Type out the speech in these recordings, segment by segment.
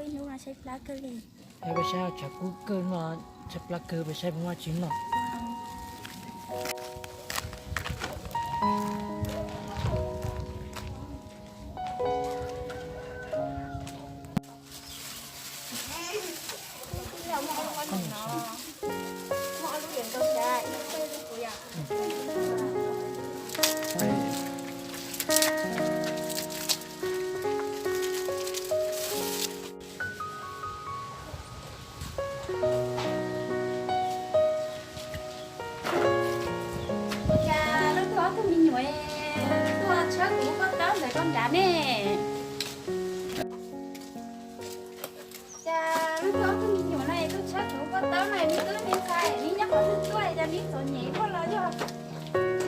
Hnub no saib plab kawg li. Peb saib tshav kub kawg no, tshav plab kawg, peb saib Vaj Tswv no. Ua cas leej twg ob tug me nyuam tuaj tshawb kuv lub pob tawb ntawm koj nrad ne? Cas leej twg ob tug me nyuam no tuaj tshawb kuv lub pob tawb no, me tub me ntxhais, neb nyob qhov twg tuaj, cas neb txom nyem luaj los yog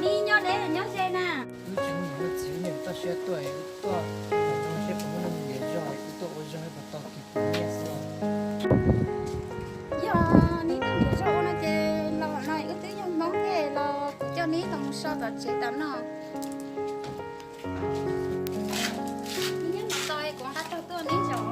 neb nyob deb los nyob ze na? Wb tsis muaj niam muaj txiv, wb niam toj siab tuaj, wb tuaj ua zoo seb puas muaj neeg ntiav zog, wb tuaj ua zoo seb puas tau kev khwv nyiaj xwb. Yog neb tuaj ntiav zog ua no ces los no wb twb yog Hmoob thiab los kuv coj neb tau mus so tom tsev tom noj. Neb nyob mus tau kuv nqa tau tuaj neb zov.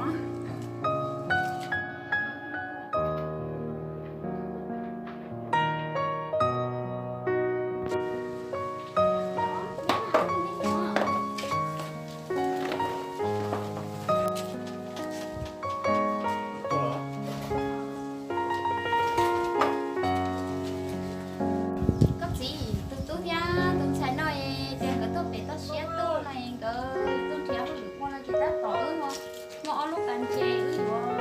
Koj txiv, tus tub thiab tus ntxhais no es tias nkawd tuaj pem toj siab tuaj no es nkawd tuaj nrhiav hauj lwm ua no ces tab tom wb muaj ob lub pas ntses wb yuav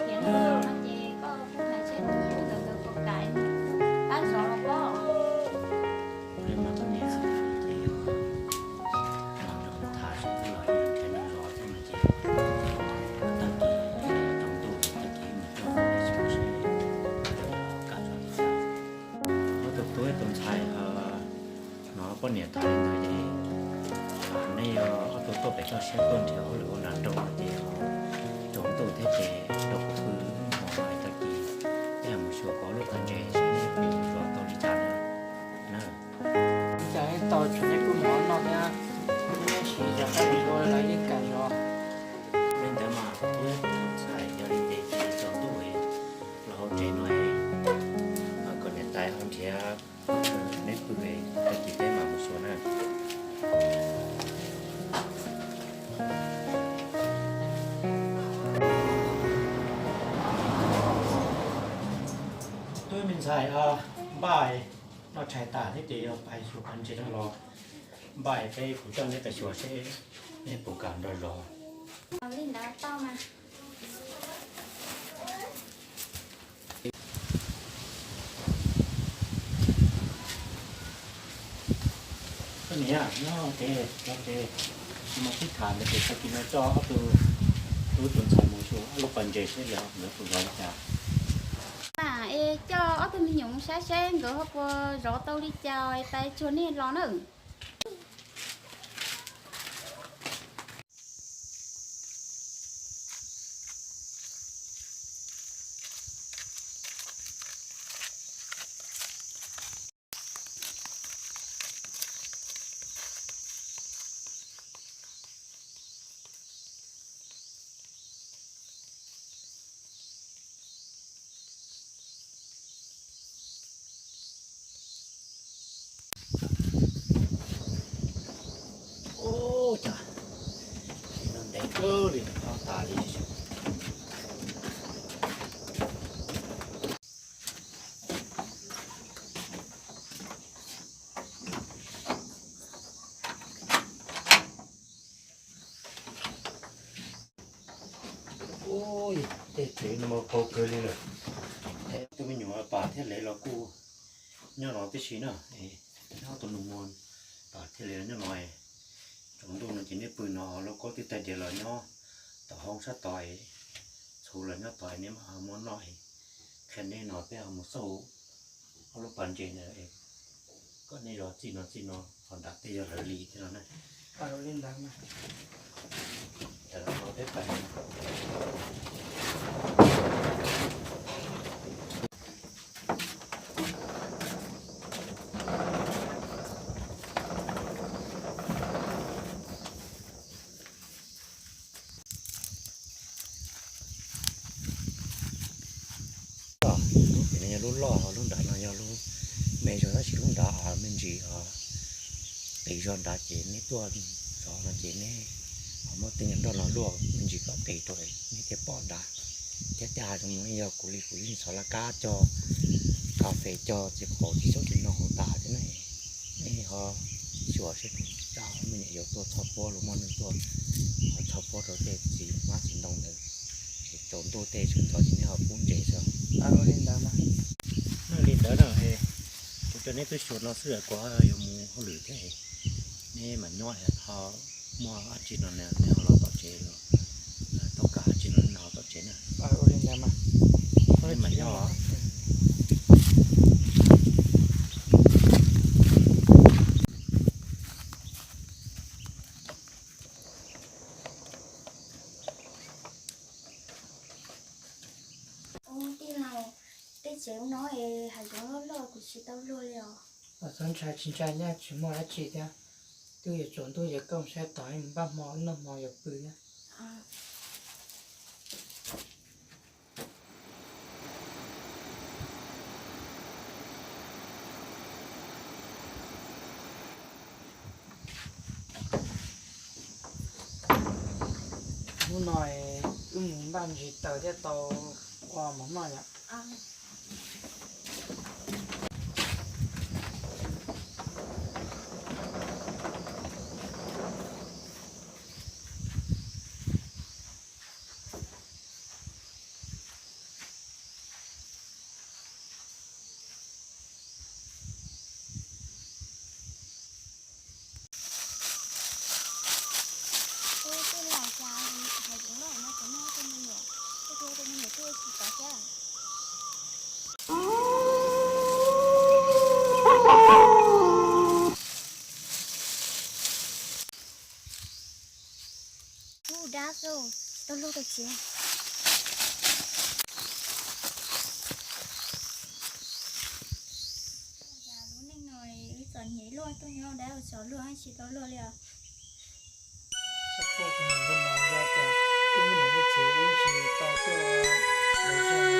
khiav no ces koj kuj hais seb nkawd puas kam pab zov los pob. Ob tug tub ib tug ntxhais no poj niam tag li ntawd ces nej yog ob tug tuaj pem toj siab tuaj nrhiav hauj lwm ua nas rau no ces tsaus ntuj thiab ces rau kuv pw no hais tag kis, peb mus xyuas kuv lub pas ntses seb neb puas zov tau li cas na. Cas tau tshuav neb pw mov noj thiab, neb siv zog tau li ua lawv yeej kam zov. Li ntawd mas kuv tus ntxhais yog li ces tsaus ntuj los hauv tsev no, kom niam tais ho nrhiav neb pw, tag kis peb mam mus xyuas na. Tub me ntxhais, npaj noj tshais tas thiab ces yog pais xyuas pas ntses no los npaj peb kuv coj neb pais xyuas seb neb puas kam nrog zov. Li ntawd tau mas. Koj niam, nyob ces, nyob ces, mus pib tham ntawd ces tag kis no coj ob tug, wb tus ntxhais mus xyuas ob lub pas ntses seb yog nkawd puas zov li cas. Es coj ob tug me nyuam mus saib seb nkawd ho puas zov tau li cas es pais tsuag nej los na. Ub, cas no ntev kawg li, qhov tas li. Ub, tej tsev no mas qaug kawg li lawm. Tus me nyuam Pas thiab Lev los kuj nyob no tib si na. Nyob tus nus muag Pas thiab Lev nyob no. Tsaus ntuj no ces neb pw no, lub kaub twb tag diav los nyob tom hoob sab tod, txhuv los nyob tod, neb mam ho muab noj. Qhia neb no peb ho mus xauj ob lub pas ntses na, kom neb zov txij no txij no, ho nram tej yog lawv li thiab no na. Li ntawd mas. Yog lub loj, lub nrad no yog lub me zog, tab sis lub nrad me ntsis qis zog nrad ces neb tuaj txog no ces neb ho muab tej nyuag nroj no luaj me ntsis kom qis rau neb thiaj pom nrad. Thiab tej hav zoov no yog kuv li kuv yeej xov laj kab cog, kas fes cog, txiv qaub txiv xyoob txiv ntoo hauv tas thiab na. Neb ho xyuas seb puas tsam me nyuam yaus tuaj txhoj puab los muaj neeg tuaj ho txhoj puab rau tej txiv hmab txiv ntoo ntawd, es tsaus ntuj tej sawv ntxov ces neb ho pub ntses xwb. Ua li ntawd mas. Nws li ntawd na, kuv coj neb tuaj xyuas no xwb, kuv yuav mus hauj lwm thiab, neb mam nyob ho muaj dab tsi no neb ho los tom tsev los, tau kam dab tsi no neb ho tom tsev na. Ua li ntawd mas. Neb mam nyob. Ua tij laug, tej tsev ub no es hav zoov loj loj kuv tsis tau luag li os. Txhob ntshai, tsis ntshai, nyaj tsis muaj dab tsi thiab. Twb yuav tsaus ntuj ces koj mus saib tod, mus npaj hmo noj hmo yuav pw thiab. Hnub no wb mus npaj ntsis taws thiaj tau ua mov noj yom. Ua tij laug, cas hav zoov loj no kuv muaj tus me nyuam, tus me nyuam tuaj tsis tau thiab. Ub, dab xwb, tsis tau luag tus txiv. Cas lub neej no wb txom nyem luaj tuaj nyob dab tsis tau luag li os. Txhob quaj tus niam, yog tias wb muaj niam muaj txiv wb tsis tau tuaj lawv zog.